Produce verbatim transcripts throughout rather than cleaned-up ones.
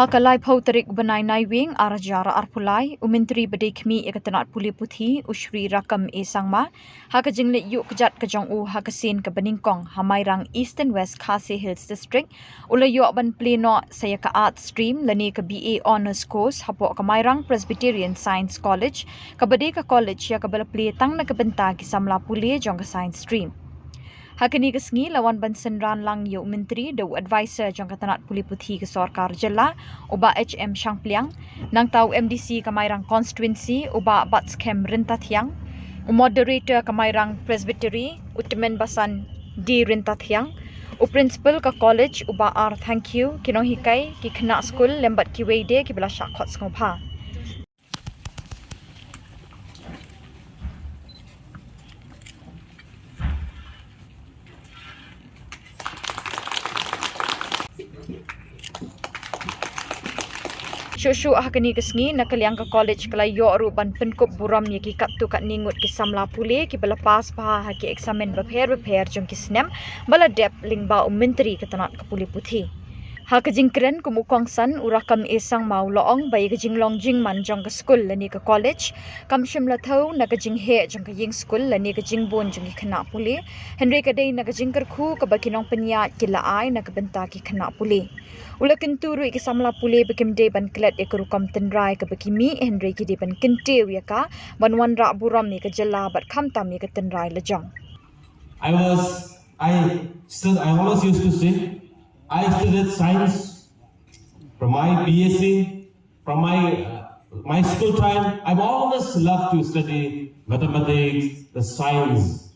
Ha ka laiphew tarik u bnai Naiwieng ar hajar arphew lai, u Myntri ba dei khmih ïa ka tnat pule puthi, u Shri Rakkam A Sangma, ha ka jingleit ïuh kjat ka jong u ha ka sien kaba nyngkong ha Mairang, Eastern West Khasi Hills District, u la ïoh ban plie noh sa ïa ka Art Stream lane ka B A Honours Course hapoh ka Mairang Presbyterian Science College, kaba dei ka college ïa kaba la plie tang na ka bynta ki samla pule jong ka Science Stream. Ha kane ka sngi la wan ban synran lang ïa u Myntri da u Advisor jong ka tnat pule puthi ka sorkar jylla, u Bah H M Shangpliang, nangta u M D C ka Mairang Constituency, u Bah Batskhem Ryntathiang, u Moderator ka Mairang Presbytery, u Tymmen Basan D Ryntathiang, u Principal ka college, u Bah R Thangkhiew, ki nonghikai, ki khynnah skul lem bad kiwei de kiba la shah khot sngewbha. Shuh shuh ha kane ka sngi, na ka liang ka college ka la ïoh ruh ban pynkup burom ïa ki katto katne ngut ki samla pule kiba la pass bha ha ki eksamin bapher bapher jong ki snem ba la dep lyngba u Myntri ka tnat ka pule puthi. Ha ka jingkren kum u kongsan, u Rakkam A Sangma u la ong ba ïa ka jinglong jingman jong ka skul lane ka college kam shym la thew na ka jingheh jong ka ïing skul lane ka jingbun jong ki khynnah pule, hynrei ka dei na ka jingkyrkhu kaba ki nongpynïaid ki la ai na ka bynta ki khynnah pule. U la kyntu ruh ïa ki samla pule ba kim dei ban klet ïa ka rukom tynrai kaba ki mih, hynrei ki dei ban kyntiew ïa ka ban wanrah burom ïa ka jylla bad khamtam ïa ka tynrai lajong. I was, I still, I always used to say, I studied science from my B S C, from my, uh, my school time. I've always loved to study mathematics, the science.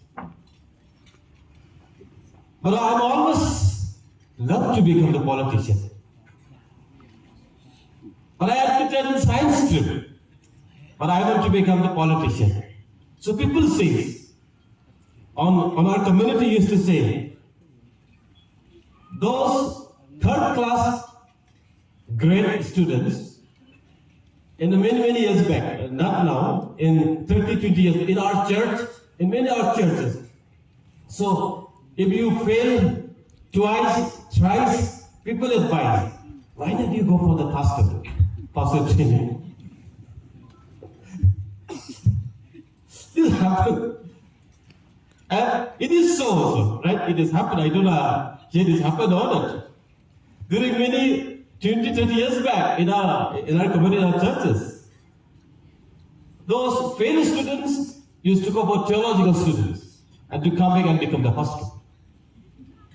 But I've always loved to become the politician. But I had to turn science stream. But I want to become the politician. So people say, on, on our community used to say, those third class grade students in the many, many years back, not now, in thirty, twenty years, in our church, in many our churches. So, if you fail twice, thrice, people advise, why don't you go for the pastor, pastor training? This happened. And it is so also, right? It has happened. I don't know, yet it happened or not. During many twenty, thirty years back in our, in our community, in our churches, those failed students used to go for theological students and to come back and become the pastor,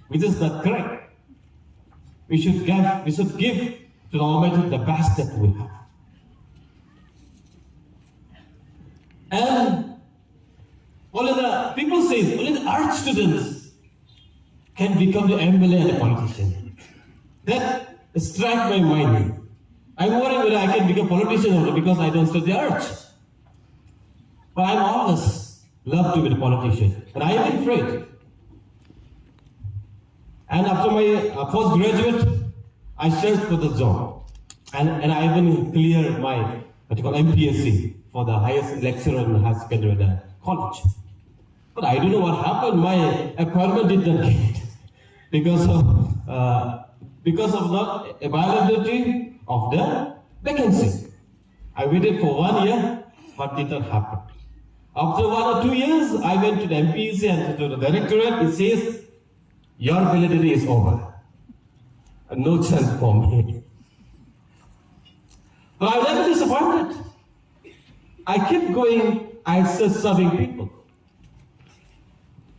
which is not correct. We should give, we should give to the Almighty the best that we have. And only the people says, only the art students can become the M L A and a politician. That struck my mind. I'm worried whether I can become politician only because I don't study arts. But I'm always love to be a politician. And I even prayed. And after my, uh, postgraduate, I searched for the job. And, and I even cleared my, what you call, M P S C for the highest lecturer in the higher secondary, the college. But I don't know what happened. My appointment did not get because of, uh, because of not availability of the vacancy. I waited for one year, but did not happen. After one or two years, I went to the M P S C and to the directorate. It says, "Your validity is over. No chance for me." But I was never disappointed. I keep going, I still serving people.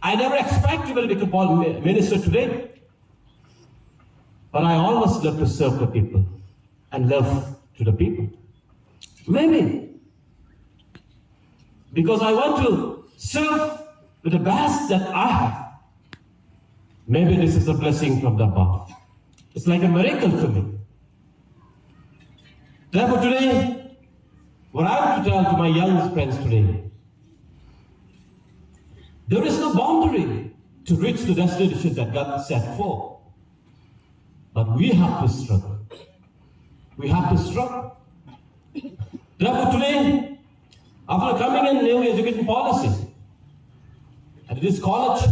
I never expect to become pol-, mi-, minister today. But I always love to serve the people and love to the people. Maybe because I want to serve with the best that I have. Maybe this is a blessing from the above. It's like a miracle to me. Therefore, today, what I want to tell to my young friends today, there is no boundary to reach the destination that God set for. But we have to struggle. We have to struggle. Therefore, today, after coming in new education policy, and this college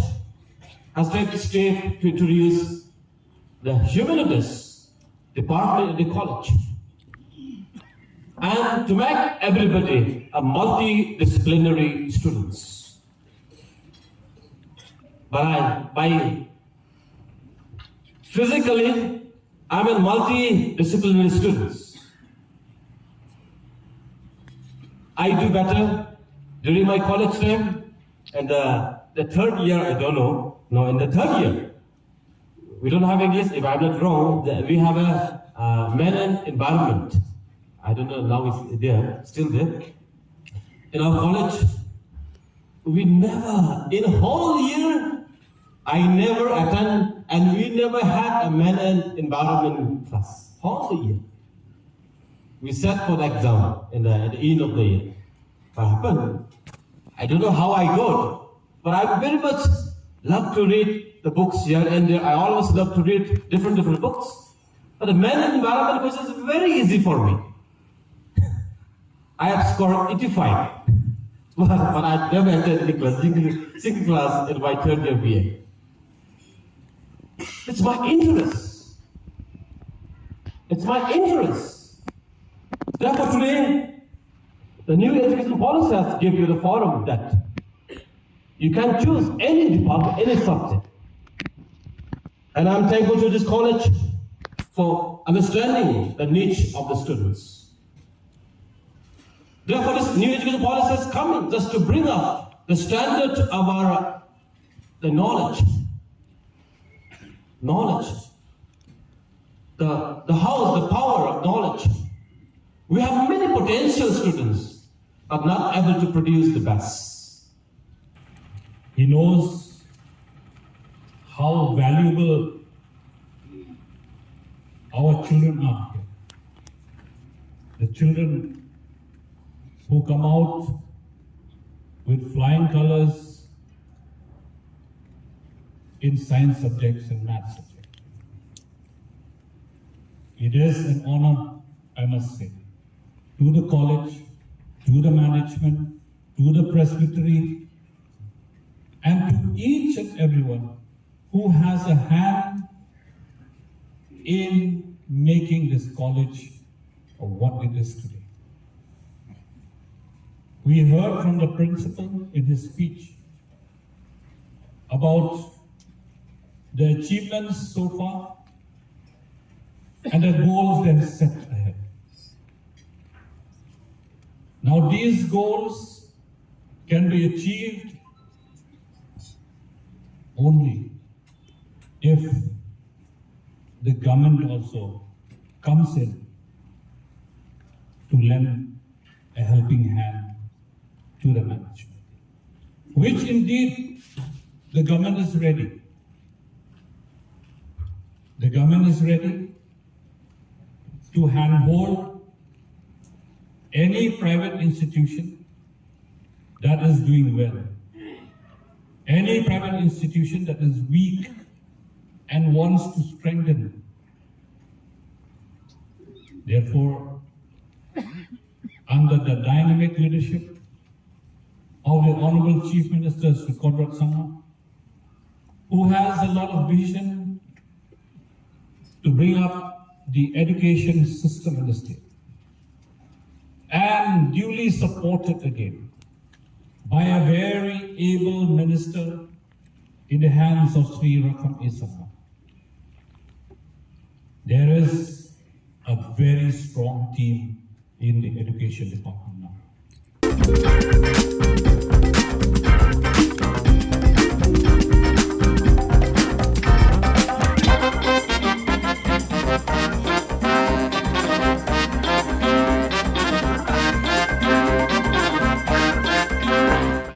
has taken step to introduce the humanities department in the college, and to make everybody a multidisciplinary students. But I, by physically, I'm a multidisciplinary students. I do better during my college time, and uh, the third year, I don't know. No, in the third year, we don't have English. If I'm not wrong, the, we have a uh, men and environment. I don't know now it's there, still there. In our college, we never, in a whole year, I never attend, and we never had a men and environment class. Whole year. We sat for the exam in the, at the end of the year. What happened? I don't know how I got, but I very much love to read the books here and there. I always love to read different, different books. But the men and environment question is very easy for me. I have scored eighty-five. But, but I never entered any class, single, single class in my third year B A. It's my interest. It's my interest. Therefore, today, the new education policy has given you the forum that you can choose any department, any subject. And I'm thankful to this college for understanding the needs of the students. Therefore, this new education policy is coming just to bring up the standard of our the knowledge. Knowledge. The, the house, the power of knowledge. We have many potential students, but not able to produce the best. He knows how valuable our children are. The children who come out with flying colors in science subjects and math subjects. It is an honor, I must say, to the college, to the management, to the presbytery, and to each and everyone who has a hand in making this college what it is today. We heard from the principal in his speech about the achievements so far and the goals they have set ahead. Now, these goals can be achieved only if the government also comes in to lend a helping hand to the management, which indeed the government is ready. The government is ready to handhold any private institution that is doing well, any private institution that is weak and wants to strengthen. Therefore, under the dynamic leadership of the Honorable Chief Minister, Sir Conrad Sangma, who has a lot of vision to bring up the education system in the state, and duly supported again by a very able minister in the hands of Sri Rakkam A Sangma. There is a very strong team in the education department now.